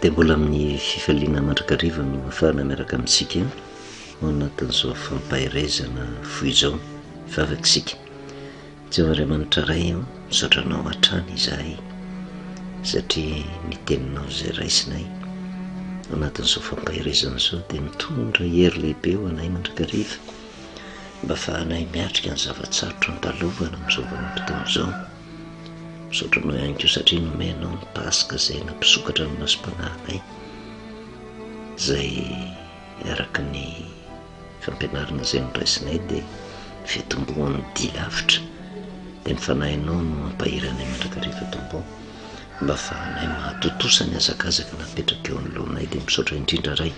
Dia mbola amin'ny fifaliana mandrakariva no ahafahana miaraka amintsika ao anatin'izao fampaherezana fohy izao. Hivavaka isika. Jehovah Andriamanitra Ray ô, misaotra Anao hatrany izahay satria ny Teninao izay raisinay ao anatin'izao fampaherezana izao dia mitondra hery lehibe ho anay mandrakariva mba ahafahanay miatrika ny zava-tsarotra andalovana amin'izao vanim-potoana izao. Misaotra Anao ihany koa satria nomenao ny Paska izay nampisokatra ny masom-panahinay izay araka ny fampianarana izay noraisinay dia fitomboan'ny dia lavitra dia ny Fanahinao no mampahery anay mandrakariva Tompo ô mba afahanay mahatontosa ny hazakazaka napetraka eo anoloanay dia misaotra indrindra Ray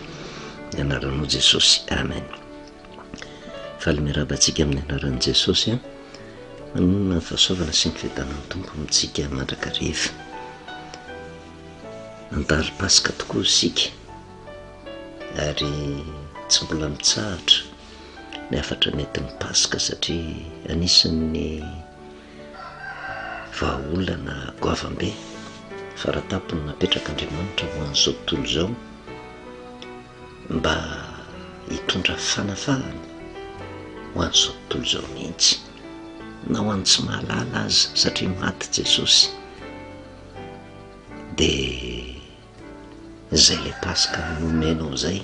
ny anaranao Jesosy Amen. Faly miarahaba antsika amin'ny anaran'i Jesosy an. Manonona ny fahasoavana sy ny fiadanan'ny Tompo amintsika mandrakariva. Nandalo Paska tokoa isika ary tsy mbola mitsahatra ny hafatra nentin'ny Paska satria anisan'ny vahaolana goavam-be faratampony napetrak'Andriamanitra ho an'izao tontolo izao mba hitondra fanafahana ho an'izao tontolo izao mihitsy, na ho an'ny tsy mahalala aza satria maty Jesosy dia izay ilay Paska nomenao izay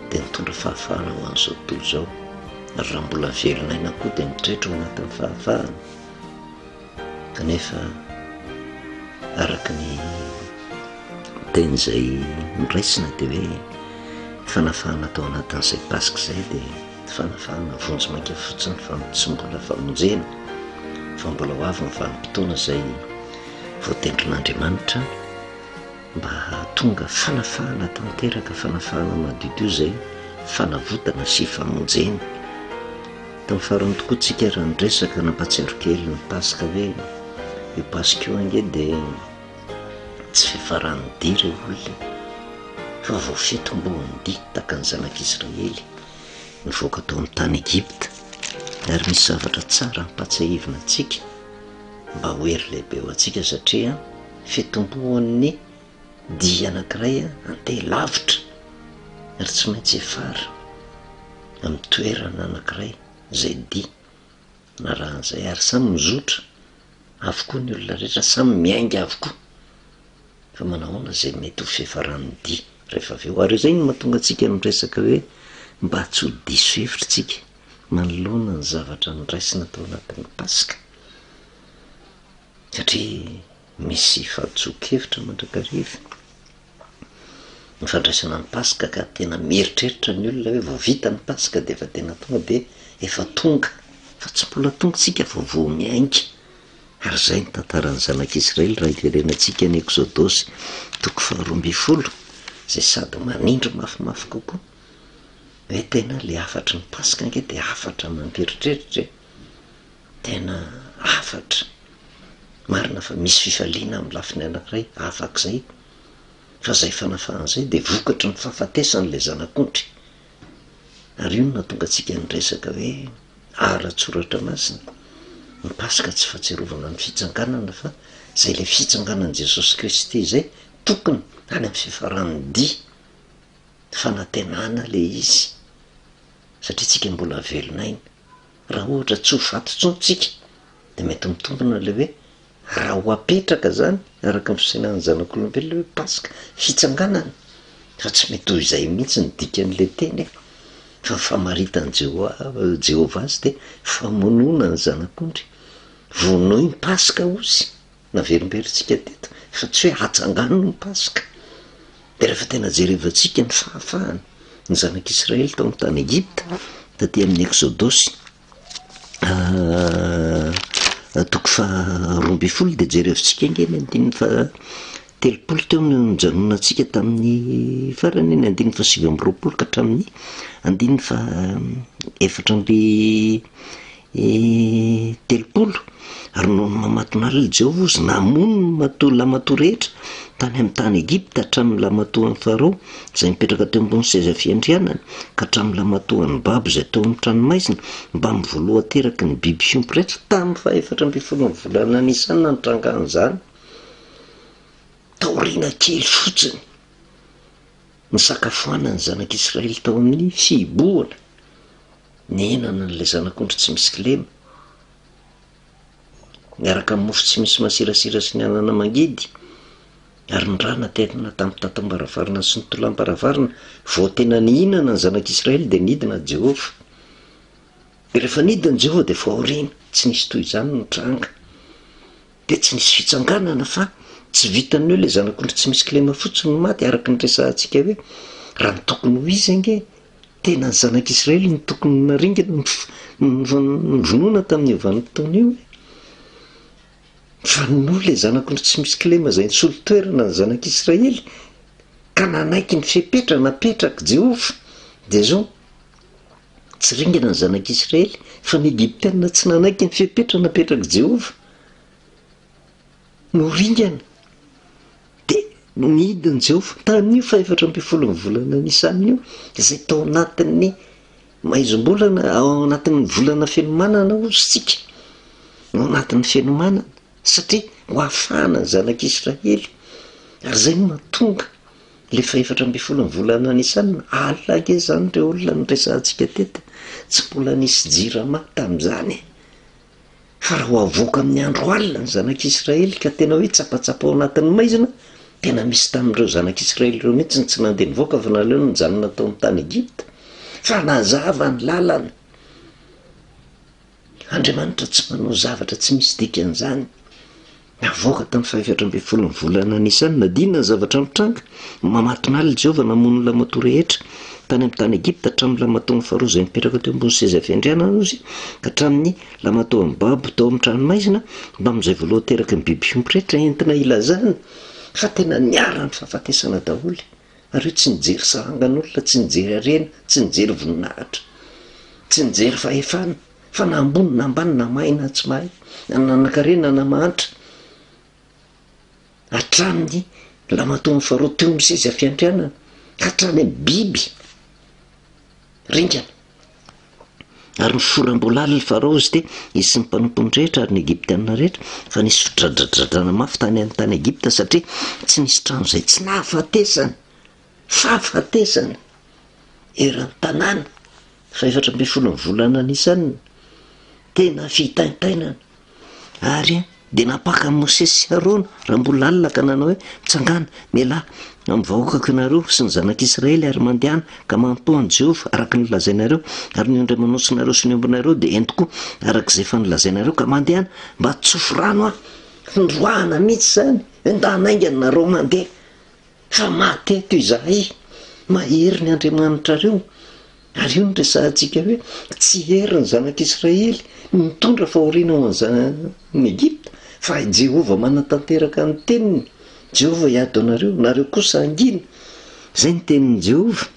dia nitondra fahafahana ho an'izao tontolo izao ary raha mbola velon'aina koa dia mitoetra ao anatin'ny fahafahana kanefa araka ny teny izay noraisina dia hoe fanafahana tao anatin'izay Paska izay dia fanafahana vonjimaika fotsiny fa tsy mbola famonjena fa mbola ho avy ny vanim-potoana izay voatendrin'Andriamanitra mba hahatonga fanafahana tanteraka, fanafahana madiodio izay fanavotana sy famonjena. Tamin'ny farany tokoa tsika raha niresaka nampahatsiaro kely ny Paska hoe io Paska io ange dia tsy fiafaran'ny dia re olona e, fa vao fitomboan'ny dia tahaka ny zanak'Israely nivoaka tao amin'ny tany Egypta ary misy zavatra tsara ampahatsiahivina antsika mba ho hery lehibe ho antsika satria fitomboan'ny dia anankiray andeha lavitra ary tsy maintsy hiafara amin'ny toerana anankiray izay dia narahan'izay ary samy mizotra avokoa ny olona rehetra, samy miainga avokoa fa manahoana izay mety ho fiafaran'ny dia rehefa avy eo ary izay no mahatonga antsika miresaka hoe mba tsy ho diso hevitra isika manoloana ny zavatra noraisina tao anatin'ny Paska satria misy fahadisoan-kevitra mandrakariva ny fandraisana ny Paska ka tena mieritreritra ny olona hoe vao vita ny Paska dia efa tena tonga dia efa tonga fa tsy mbola tonga isika fa vao miainga ary izay ny tantaran'ny zanak'Israely raha hiverenantsika ny Eksodosy toko faharoa ambin'ny folo izay sady manindry mafimafy kokoa hoe tena le hafatry ny Paska ange dia hafatra mampieritreritra e, tena hafatra marina fa misy fifaliana amin'ny lafiny anankiray afak'izay fa izay fanafahana izay dia vokatry ny fahafatesan'ilay zanak'ondry ary io no nahatonga antsika niresaka hoe ara-tsoratra masina ny Paska tsy fahatsiarovana ny fitsanganana fa izay ilay fitsanganan'i Jesosy Kristy izay tokony any amin'ny fiafaran'ny dia fanantenana ilay izy satria tsika mbola velon'aina raha ohatra tsy ho faty intsony tsika dia mety mitombina ilay hoe raha ho apetraka zany araka ny fisainan'ny zanak'olombelona hoe Paska fitsanganana fa tsy mety ho izay mihitsy ny dikan'ilay teny e fa ny famaritan'i Jehovah azy dia famonoana ny zanak'ondry vonoy ny Paska ozy naverimberitsika teto fa tsy hoe hatsangano ny Paska dia rehefa tena jerevantsika ny fahafahana ny zanak'Israely tao amin'ny tany Egypta taty amin'ny Eksodosy toko faharoa ambin'ny folo dia jerevintsika ange ny andininy faha-telopolo teo no nijanonantsika tamin'ny farany ny andininy faha-29 ka hatramin'ny andininy faha-34 ary noho ny mamatonalina Jehovah ozy namono ny matoa lamatoa rehetra tany amin'ny tany Egypta hatramin'ny lamatoan'ny Farao izay mipetraka teo ambony seza fiandrianany ka hatramin'ny lamatoan'ny babo izay tao amin'ny tranomaizina mbamin'ny voalohan-teraky ny biby fiompy rehetra tamin'ny faha-14 ny volana Nisana nitrangan'izany taoriana kely fotsiny. Nisakafoanan'ny zanak'Israely tao amin'ny fihibohana, nihinana an'ilay zanak'ondry tsy misy kilema, miaraka amin'ny mofo tsy misy masirasira sy ny anana mangidy, ary ny rà naterina tamin'ny tatam-baravarana sy ny tolam-baravarana, vao tena nihinana ny zanak'Israely dia nidina Jehovah. Dia rehefa nidina Jehovah dia fahoriana tsy nisy toy izany nitranga. Dia tsy nisy fitsanganana fa tsy vitan'ny hoe ilay zanak'ondry tsy misy kilema fotsiny no maty araka ny resahantsika hoe raha ny tokony ho izy ange tena ny zanak'Israely no tokony naringana novonoina tamin'io vanim-potoana io e. Fa noho ilay zanak'ondry tsy misy kilema izay nisolo toerana ny zanak'Israely ka nanaiky ny fepetra napetrak'i Jehovah dia izao Tsy ringana ny zanak'Israely, fa ny Egyptiana tsy nanaiky ny fepetra napetrak'i Jehovah no ringana. Dia nidin'i Jehovah tamin'io fahefatra ambin'ny folon'ny volana Nisana io, izay tao anatin'ny maizim-bolana, ao anatin'ny volana fenomanana hozy isika, ao anatin'ny fenomanana, satria ho hafahana ny zanak'Israely. Ary izay no mahatonga Ilay fahefatra ambin'ny ny volana Nisana, alina ange izany ireo olona noresahantsika teto, tsy mbola nisy jirama tamin'izany e! Fa raha ho avoaka amin'ny andro alina ny zanak'Israely ka tena hoe tsapatsapa ao anatin'ny maizina, tena misy tamin'ireo zanak'Israely ireo mihitsy ny tsy nandeha nivoaka fa naleony nijanona tao amin'ny tany Egypta, fa nazava ny lalana. Andriamanitra tsy manao zavatra tsy misy dikany izany. Navoaka tamin'ny fahefatra ambin'ny folon'ny volana Nisana, nadinina ny zavatra nitranga. Mamatonalina Jehovah namono ny lamatoa rehetra tany amin'ny tany Egypta, hatramin'ny lamatoan'i Farao izay nipetraka teo ambony seza fiandrianana hozy, ka hatramin'ny lamatoan'ny babo tao amin'ny tranomaizina, mbamin'izay voalohan-teraky ny biby fiompy rehetra, entina hilazana fa tena niharan'ny fahafatesana daholo. Ary io tsy nijery sarangan'olona, tsy nijery harena, tsy nijery voninahitra, tsy nijery fahefana, fa na ambony na ambany, na mahay na tsy mahay, na nanan-karena na mahantra, hatramin'ny lamatoan'i Farao teo amin'ny seza fiandrianana, ka hatrany amin'ny biby ringana. Ary niforam-boalaliny Farao izy dia izy sy ny mpanompony rehetra ary ny Egyptiana rehetra, fa nisy fidradradradrana mafy tany amin'ny tany Egypta satria tsy nisy trano izay tsy nahafatesana, fahafatesana, eran'ny tanàna. Fahefatra ambin'ny folon'ny volana Nisana, tena fitaintainana. Ary dia nampaka an'i Mosesy sy Arona raha mbola alina ka nanao hoe, Mitsangàna, mialà amin'ny vahoakako ianareo sy ny zanak'Israely ary mandehana ka manompoa an'i Jehovah araka ny nolazainareo, ary ny ondry aman'osinareo sy ny ombinareo dia ento koa araka izay efa nolazainareo, ka mandehana mba tsofy rano aho. Fondroahana mihitsy izany, hoe ndana haingana nareo mandeha. Fa maty eto izahay, mahery ny Andriamanitrareo. Ary io no resahantsika hoe tsy hery ny zanak'Israely no nitondra fahoriana ho an'ny Egypta, fa i Jehovah manatanteraka ny teniny. Jehovah hiady ho anareo, nareo kosa hangina. Izay ny tenin'i Jehovah.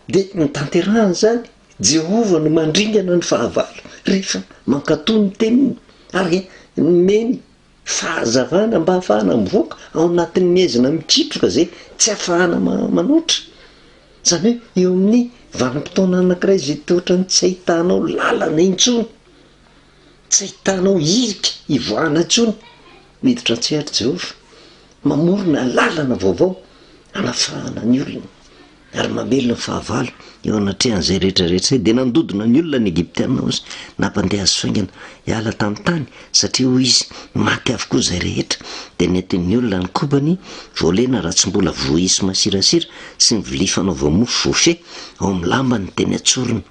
Dia notanterahany izany. Jehovah no mandringana ny fahavalo rehefa mankatò ny teniny ary nomeny Fahazavana mba hahafahana mivoaka ao anatin'ny haizina mikitroka izay tsy hahafahana manoatra. Izany hoe eo amin'ny vanim-potoana anankiray izay toa ohatran'ny tsy ahitanao lalana intsony, tsy ahitanao hirika hivoahana intsony, miditra an-tsehatra Jehovah, mamorona lalana vaovao hanafahana ny olony. Ary mamely ny fahavalo eo anatrehan'izay rehetra rehetra izay. Dia nandodona ny olona ny Egyptiana, hoy izy, nampandeha azy faingana hiala tamin'ny tany, satria, hoy izy, maty avokoa izay rehetra. Dia nentin'ny olona ny kobany voalena raha tsy mbola voaisy masirasira sy ny vilia fanaova-mofo voafehy ao amin'ny lambany teny an-tsorony.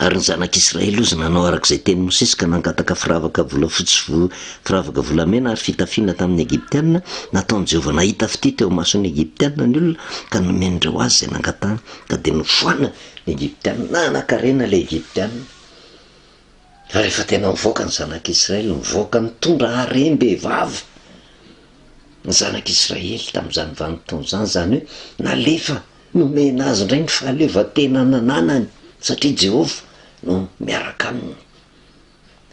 Ary ny zanak'Israely ozy nanao araka izay tenin'i Mosesy ka nangataka firavaka volafotsy sy firavaka volamena ary fitafiana tamin'ny Egyptiana, nataon'i Jehovah nahita fitia teo imason'ny Egyptiana ny olona ka nomen'ireo azy izay nangatahany, ka dia nofoanany ny Egyptiana, nanan-karena ilay Egyptiana. Ary rehefa tena nivoaka ny zanak'Israely, nivoaka nitondra harem-behivavy ny zanak'Israely tamin'izany vanim-potoana izany, izany hoe nalefa Nomena azy indray ny fahaleovantena nananany, satria Jehovah no miaraka aminy.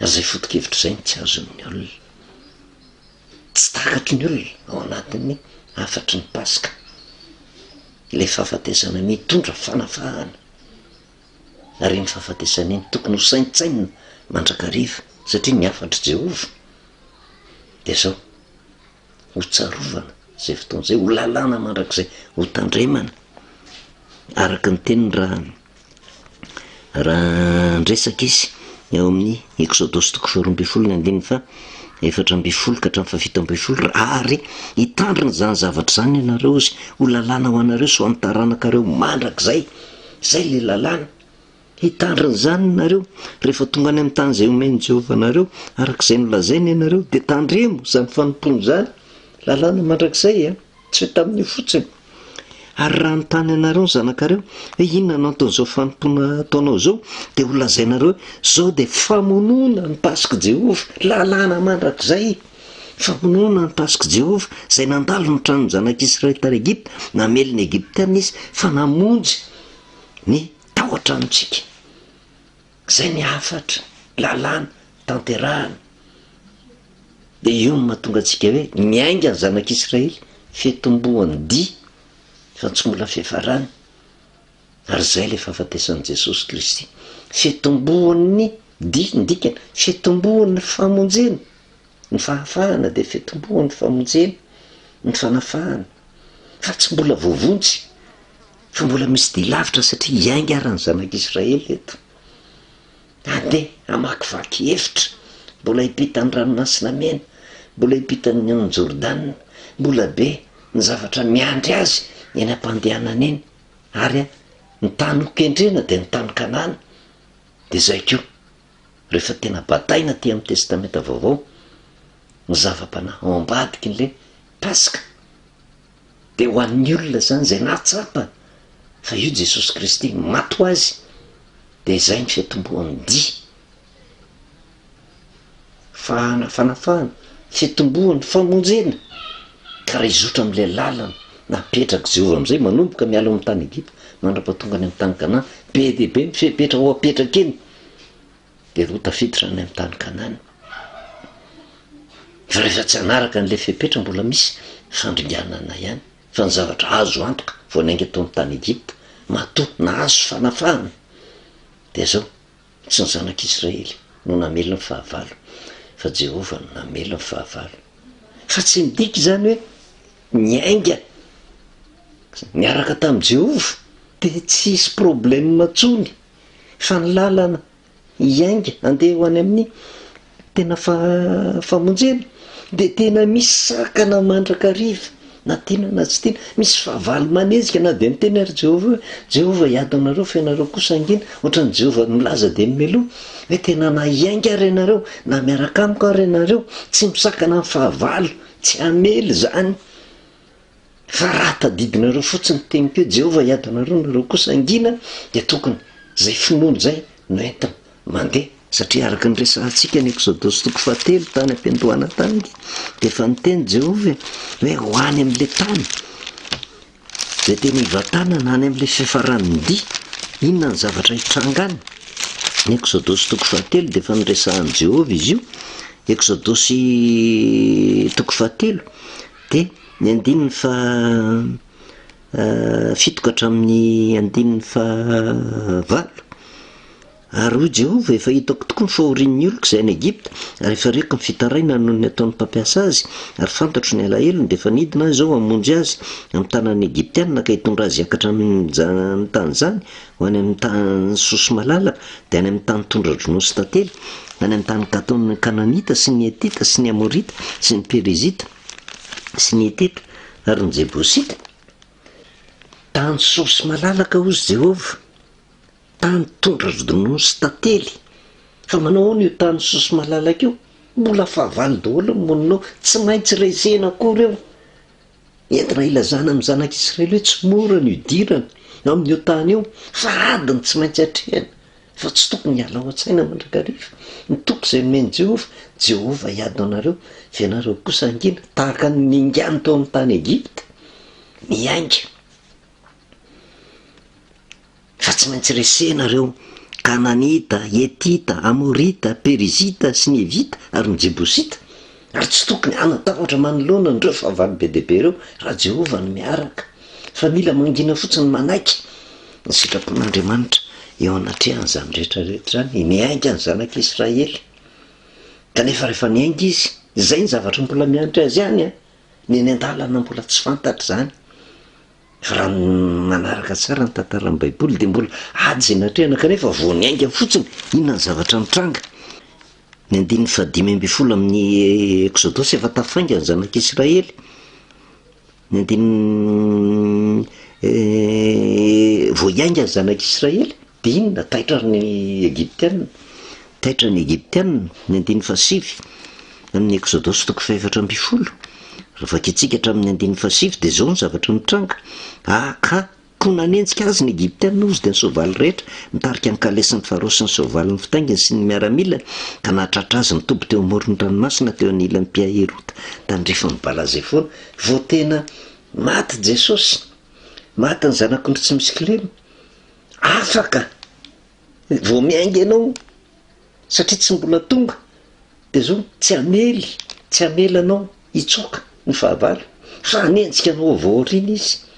Ary izay foto-kevitra izay no tsy azon'ny olona. Tsy takatry ny olona ao anatin'ny hafatry ny Paska, ilay fahafatesana mitondra fanafahana. Ary iny fahafatesana iny tokony ho saintsainina mandrakariva, satria ny hafatr'i Jehovah dia izao. Ho tsarovana izay fotoana izay, ho lalàna mandrakizay, ho tandremana. Araka ny teniny raha raha niresaka izy ao amin'ny Eksodosy toko faharoa ambin'ny folo ny andininy faha 14 ka hatramin'ny faha 17, ary hitandrina izany zavatra izany ianareo izy, ho lalàna ho anareo sy ho an'ny taranakareo mandrakizay. Izay ilay lalàna. Hitandrina izany ianareo rehefa tonga any amin'ny tany izay omen'i Jehovah anareo, araka izay nolazainy ianareo, dia tandremo izany fanompoana izany, lalàna mandrakizay an, tsy hoe tamin'io fotsiny. Ary raha hanontany anareo ny zanakareo hoe inona no anton'izao fanompoana ataonao izao, dia holazainareo hoe, Izao dia famonoana ny Pask'i Jehovah, lalàna mandrakizay. Famonoana ny Pask'i Jehovah, izay nandalo ny tranon'ny zanak'Israely tany Egypta, namely ny Egyptiana izy, fa namonjy ny tao an-tranontsika. Izay ny hafatra, lalàna, tanterahana. Dia io no mahatonga antsika hoe miainga ny zanak'Israely, fitomboan'ny dia, fa tsy mbola fiafarany. Ary izay ilay fahafatesan'i Jesosy Kristy. Fitomboan'ny dia, ny dikany, fitomboan'ny famonjena. Ny fahafahana dia fitomboan'ny famonjena, ny fanafahana. Fa tsy mbola voavonjy. Fa mbola misy dia lavitra satria hiainga ara ny zanak'Israely eto. Handeha hamakivaky efitra, mbola hiampita ny ranomasina mena, mbola hiampita ny onin'i Jordana, mbola be ny zavatra miandry azy eny am-pandehanana eny. Ary ny tany hokendrena dia ny tany Kanana. Dia izay koa, rehefa tena bataina aty amin'ny Testamenta Vaovao ny zava-panahy ao ambadikin'ilay Paska, Dia ho an'ny olona izany izay nahatsapa fa io Jesosy Kristy maty ho azy dia izay ny fiatombohan'ny dia fahana fanafahana, fiatombohan'ny famonjena ka raha hizotra amin'ilay lalana napetrak'i Jehovah amin'izay manomboka miala ao amin'ny tany Egypta mandra-pahatonga any amin'ny tany Kanana, be dia be ny fepetra ho apetraka eny. dia roa tafiditra any amin'ny tany Kanana. Fa rehefa tsy hanaraka an'ilay fepetra mbola misy fandringanana ihany. Fa ny zavatra azo antoka vao niainga tao amin'ny tany Egypta, matoa nahazo fanafahana, dia izao, tsy ny zanak'Israely no namely ny fahavalo, fa Jehovah no namely ny fahavalo. Fa tsy midika izany hoe niainga niaraka tamin'i Jehovah dia tsy hisy problème intsony. Fa ny lalana hiainga handeha ho any amin'ny tena famonjena dia tena misy sakana mandrakariva na tiana na tsy tiana, misy fahavalo manenjika na dia miteny ary Jehovah hoe, Jehovah hiady aminareo fa ianareo kosa hangina, ohatran'i Jehovah milaza dia mimeloha hoe tena na hiainga ary ianareo na miaraka amiko ary ianareo, tsy misakana ny fahavalo tsy hamely izany. Fa raha tadidinareo fotsiny ny teniko hoe Jehovah hiady anareo, nareo kosa hangina, dia tokony izay finoana izay no entina mandeha. Satria araka ny resahantsika ny Eksodosy toko fahatelo tany am-piandohana tany dia efa niteny Jehovah e, hoe ho any amin'ilay tany izay tena hivantanana, any amin'ilay fiafaran'ny dia. Inona ny zavatra hitranga any? Ny Eksodosy toko fahatelo dia efa niresahan'i Jehovah izy io. Eksodosy toko fahatelo dia Ny andininy faha fito ka hatramin'ny andininy faha valo, Ary hoy Jehovah, Efa hitako tokoa ny fahorian'ny oloko izay any Egypta, ary efa reko ny fitarainany noho ny ataon'ny mpampiasa azy, ary fantatro ny alahelony, dia efa nidina Aho izao hamonjy azy amin'ny tanan'ny Egyptiana ka hitondra azy hiakatra amin'izany tany izany, ho any amin'ny tany soa sy malalaka, dia any amin'ny tany tondra-dronono sy tantely, any amin'ny tany Kananita sy ny Hetita sy ny Amorita sy ny Perizita. sy ny Hetita ary ny Jebosita. Tany soa sy malalaka, hozy Jehovah, tany tondra-dronono sy tantely. Fa manao ahoana io tany soa sy malalaka io? Mbola fahavalo daholo ny monina ao, tsy maintsy resena koa ireo. Entina ilazana amin'ny zanak'Israely hoe tsy mora ny hidirana amin'io tany io, fa ady no tsy maintsy atrehina. Fa tsy tokony hiala ao an-tsaina mandrakariva ny toky izay nomen'i Jehovah, Jehovah hiady ho anareo, fa ianareo kosa hangina, tahaka ny ningany tao amin'ny tany Egypta, miainga. Fa tsy maintsy resenareo Kananita, Hetita, Amorita, Perizita, sy ny Hevita ary ny Jebosita. Ary tsy tokony hanan-tahotra manoloana an'ireo fahavalo be dia be ireo, raha Jehovah no miaraka. Fa mila mangina fotsiny manaiky ny sitrapon'Andriamanitra eo anatrehan'izany rehetra rehetra izany, miainga ny zanak'Israely. Kanefa rehefa niainga izy, izay ny zavatra mbola miandry azy any an! Ny eny an-dalana mbola tsy fantatra izany. Fa raha ny manaraka tsara ny tantaran'ny Baiboly dia mbola ady izay natrehana kanefa vao niainga fotsiny, inona ny zavatra nitranga? Ny andininy fahadimy ambin'ny folo amin'ny Eksodosy efa tafainga ny zanak'Israely. Ny andininy vao hiainga ny zanak'Israely dia inona? Taitra ny Egyptiana. Taitra ny Egyptiana, ny andininy fahasivy amin'ny Eksodosy toko fahefatra ambin'ny folo. Raha vakintsika hatramin'ny andininy fahasivy dia izao ny zavatra mitranga, Ka koa nanenjika azy ny Egyptiana, hozy dia ny soavaly rehetra, mitarika ny kalesin'i Farao sy ny soavaliny fitainginy sy ny miaramilany, ka nahatratra azy nitoby teo amoron'ny ranomasina teo anilan'i Piahirota, tandrifin'i Bala-zefona. Vao tena maty Jesosy, maty ny Zanak'ondry tsy misy kilema, afaka vao miainga ianao satria tsy mbola tonga, dia zao tsy hamely, tsy hamela anao hitsoaka ny fahavalo, fa hanenjika anao avy ao aoriana izy.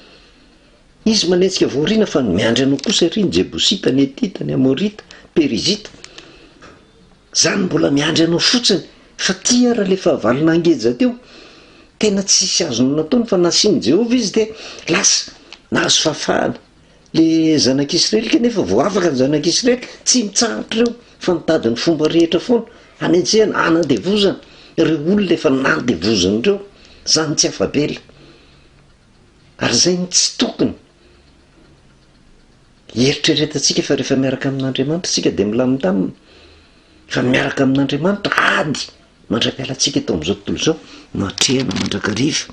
Izy manenjika avy ao aoriana fa ny miandry anao kosa ery ny Jebosita, ny Hetita, ny Amorita, Perizita. Zany mbola miandry anao fotsiny fa ty ara le fahavalo nangeja teo, tena tsisy azony nataony fa nasian'i Jehovah izy dia lasa nahazo fahafahana. Le zanak'Israely kanefa vao afaka ny zanak'Israely tsy mitsahatra ireo fa mitady ny fomba rehetra foana hanenjehana, hanandevozana ireo olona efa nandevoziny ireo, zany tsy afa-bela. Ary zay no tsy tokony hieritreretantsika fa rehefa miaraka amin'Andriamanitra isika dia milamindamina, fa miaraka amin'Andriamanitra ady mandra-pialantsika eto amin'izao tontolo izao no atrehana mandrakariva.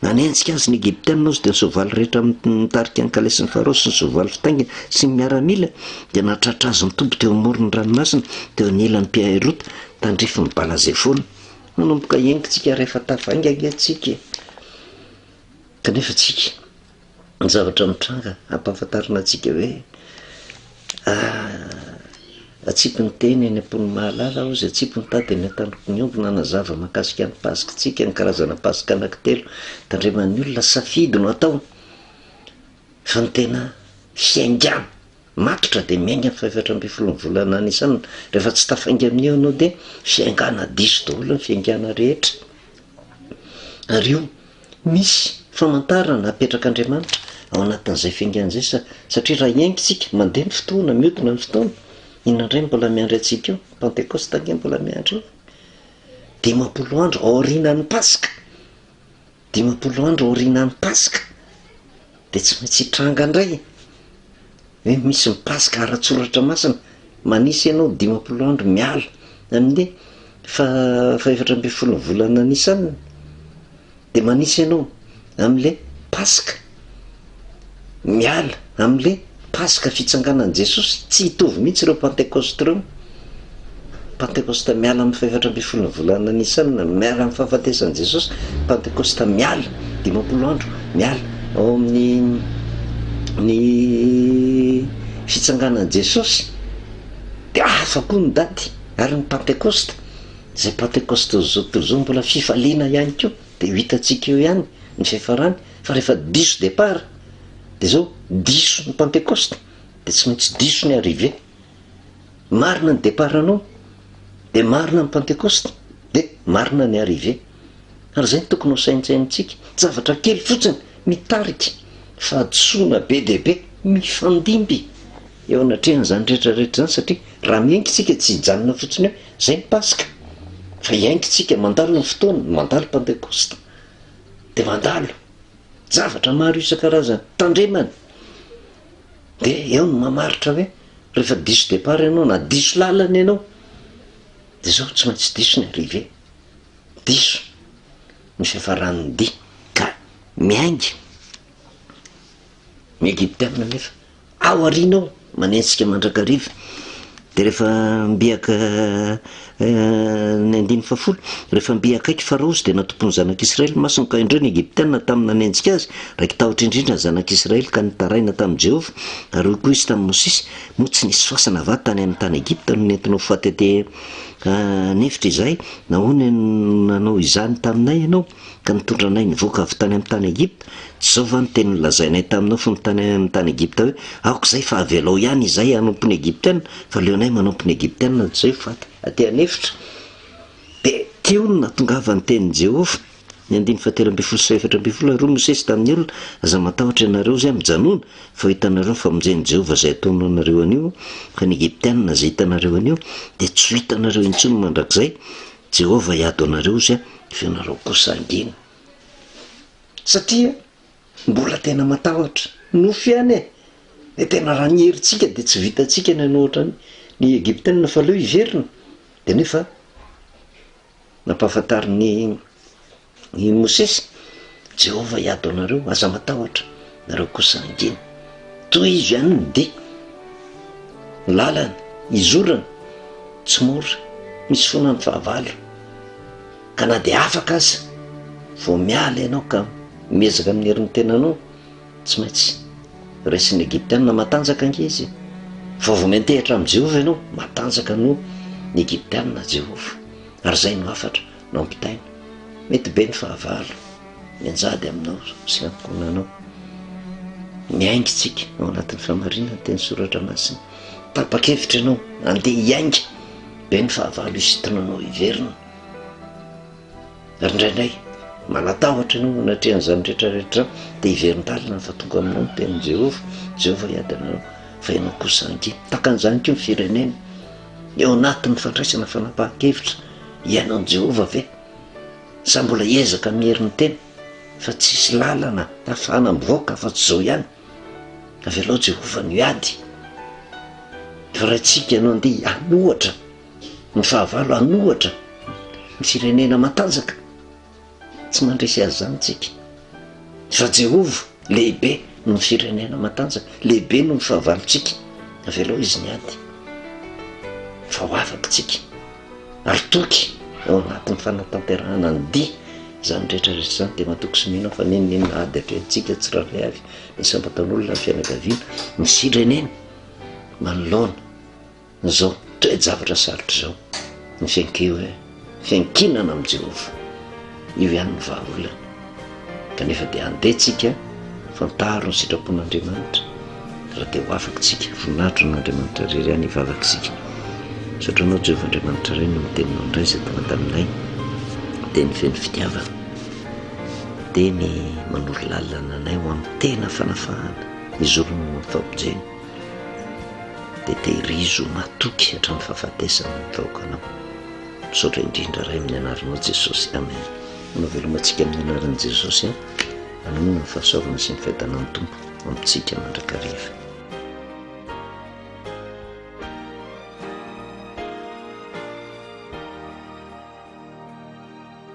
Nanenjika azy ny Egyptiana ozy dia ny soavaly rehetra mitarika ny kalesin'i Farao sy ny soavaly fitaingina sy ny miaramila dia nahatratra azy nitoby teo amoron'ny ranomasina teo anilan'i Piahirota tandrifin'i Bala-zefona. Manomboka hengintsika rehefa tafainga ange tsika e! Kanefa tsika, ny zavatra mitranga ampahafantarina antsika hoe atsipy ny teny eny am-pon'ny mahalala hozy, atsipy ny tady eny an-tandroky ny omby, nanazava mahakasika ny Paska tsika, ny karazana Paska anankitelo, tandreman'ny olona, safidy no atao fa ny tena fiaingàna matotra dia miainga ny fahefatra ambin'ny folon'ny volana Nisana, rehefa tsy tafainga amin'io ianao dia fiaingàna diso daholo ny fiaingàna rehetra, ary io misy famantarana apetrak'Andriamanitra ao anatin'izay fiaingàna izay sa satria raha hiainga isika, mandeha ny fotoana, mihodina ny fotoana, inona indray no mbola miandry antsika eo? Pantekosta ange mbola miandry eo, 50 andro aorianan'ny Paska, 50 andro aorianan'ny Paska dia tsy maintsy hitranga indray hoe misy ny Paska ara-tsoratra masina, manisy ianao 50 andro miala amin'ny faha fahefatra ambin'ny folon'ny volana Nisana, dia manisy ianao amin'ilay Paska, miala amin'ilay Paska fitsanganan'i Jesosy, tsy hitovy mihitsy ireo Pantekosta ireo. Pantekosta miala amin'ny fahefatra ambin'ny folon'ny volana Nisana, miala amin'ny fahafatesan'i Jesosy, Pantekosta miala 50 andro, miala ao amin'ny ny fitsanganan'i Jesosy, dia hafa koa ny daty, ary ny Pantekosta, izay Pantekosta izao tontolo izao mbola fifaliana ihany koa, dia ho hitantsika eo ihany ny fiafarany, fa rehefa diso départ, dia izao diso ny Pantekosta, dia tsy maintsy diso ny arrivée. Marina ny départ-nao, dia marina ny Pantekosta, dia marina ny arrivée. Ary izay no tokony ho saintsainintsika. Zavatra kely fotsiny mitarika fahadisoana be dia be mifandimby eo anatrehan'izany rehetra rehetra izany, satria raha miainga isika tsy hijanona fotsiny hoe izay ny Paska, fa hiainga isika mandalo ny fotoana, mandalo Pantekosta, dia mandalo zavatra maro isan-karazany. Tandremana. Dia eo no mamaritra hoe rehefa diso départ ianao na diso lalana ianao, dia izao tsy maintsy diso ny arrivée, diso ny fiafaran'ny dia, ka miainga ny Egyptiana nefa ao aoriana ao manenjika mandrakariva. Dia rehefa mby aka ny andininy fahafolo, rehefa mby akaiky Farao izy dia natompon'ny zanak'Israely ny masony ka indreo ny Egyptiana tamin'ny nanenjika azy, raiki-tahotra indrindra ny zanak'Israely ka nitaraina tamin'i Jehovah, ary hoy koa izy tamin'i Mosesy, Moa tsy nisy fasana va tany amin'ny tany Egypta no nentinao faty aty an'efitra izahay? Nahoana no nanao izany taminay ianao? ka nitondra anay nivoaka avy tany amin'ny tany Egypta? Tsy izao va ny teny nolazainay taminao fony tany amin'ny tany Egypta hoe, Aoka izay fa avelao ihany izahay hanompo ny Egyptiana, fa aleonay manompo ny Egyptiana toy izay ho faty aty an'efitra? Dia teo no nahatongavan'ny tenin'i Jehovah. Ny andininy fahatelo ambin'ny folo sy fahefatra ambin'ny folo, Ary hoy Mosesy tamin'ny olona, Aza matahotra ianareo izay, mijanòna, fa ho hitanareo ny famonjen'i Jehovah izay ataony ho anareo anio, fa ny Egyptiana izay hitanareo anio dia tsy ho hitanareo intsony mandrakizay, Jehovah hiady ho anareo izy, fa ianareo kosa hangina. Satria mbola tena matahotra. Nofy ihany e! Dia tena raha ny herintsika dia tsy vitantsika ny hanohitra ny Egyptiana fa aleo hiverina. Dia nefa nampahafantarin'i i Mosesy, Jehovah hiady ho anareo, aza matahotra, nareo kosa hangina. Tohizo ihany ny dia, ny lalana, izorana, tsy mora, misy foana ny fahavalo. Ka na dia afaka aza, vao miala ianao ka miezaka amin'ny herin'ny tenanao, tsy maintsy resin'ny Egyptiana matanjaka ange izy e. Fa vao miantehitra amin'i Jehovah ianao, matanjaka noho ny Egyptiana Jehovah. Ary izay no hafatra nampitaina. Mety be ny fahavalo mianjady aminao sy ankohonanao. Miainga isika ao anatin'ny fahamarinana ny teny soratra masina. Tapa-kevitra ianao andeha hiainga. Be ny fahavalo hisintonanao hiverina. Ary indraindray manatahotra ianao anatrehan'izany rehetra rehetra izany, dia hiverin-dalana fa tonga aminao ny tenin'i Jehovah. Jehovah hiady anareo, fa ianao kosa hangiana. Tahaka an'izany koa ny firenena. Eo anatin'ny fandraisana fanapahan-kevitra, hihaino an'i Jehovah ve? Sa mbola hiezaka amin'ny herin'ny tena fa tsisy lalana ahafahana mivoaka afa-tsy izao ihany? Avelao Jehovah no hiady. Fa raha isika no handeha hanohatra ny fahavalo, hanohatra ny firenena matanjaka, Tsy mandresy azy izany isika. Fa Jehovah lehibe noho ny firenena matanjaka, lehibe noho ny fahavalontsika. Avelao izy niady. Fa ho afaka isika. Ary toky ao anatin'ny fanatanterahana ny dia. Izany rehetra rehetra izany dia matoky sy mino aho fa n'inon'inona ady atrehintsika tsirairay avy, ny isam-batan'olona, ny fianakaviana, ny firenena, manoloana. Izao toe-javatra sarotra izao, ny fiankinana amin'i Jehovah, io ihany no vahaolana. Kanefa dia handeha tsika, fantaro ny sitrapon'Andriamanitra, raha te ho afaka tsika. Voninahitra ho an'Andriamanitra irery ihany hivavaka isika. Misaotra anao Jehovah Andriamanitra Ray noho ny teninao indray izay tonga taminay, teny feno fitiavana, teny manoro lalana anay ho amin'ny tena fanafahana, hizorana ho amin'ny famonjena. Dia tehirizo matoky hatramin'ny fahafatesana ny vahoakanao. Misaotra indrindra Ray amin'ny anaranao Jesosy. Amen. Manao veloma antsika amin'ny anaran'i Jesosy. Manonona ny fahasoavana sy ny fiadanan'ny Tompo amintsika mandrakariva.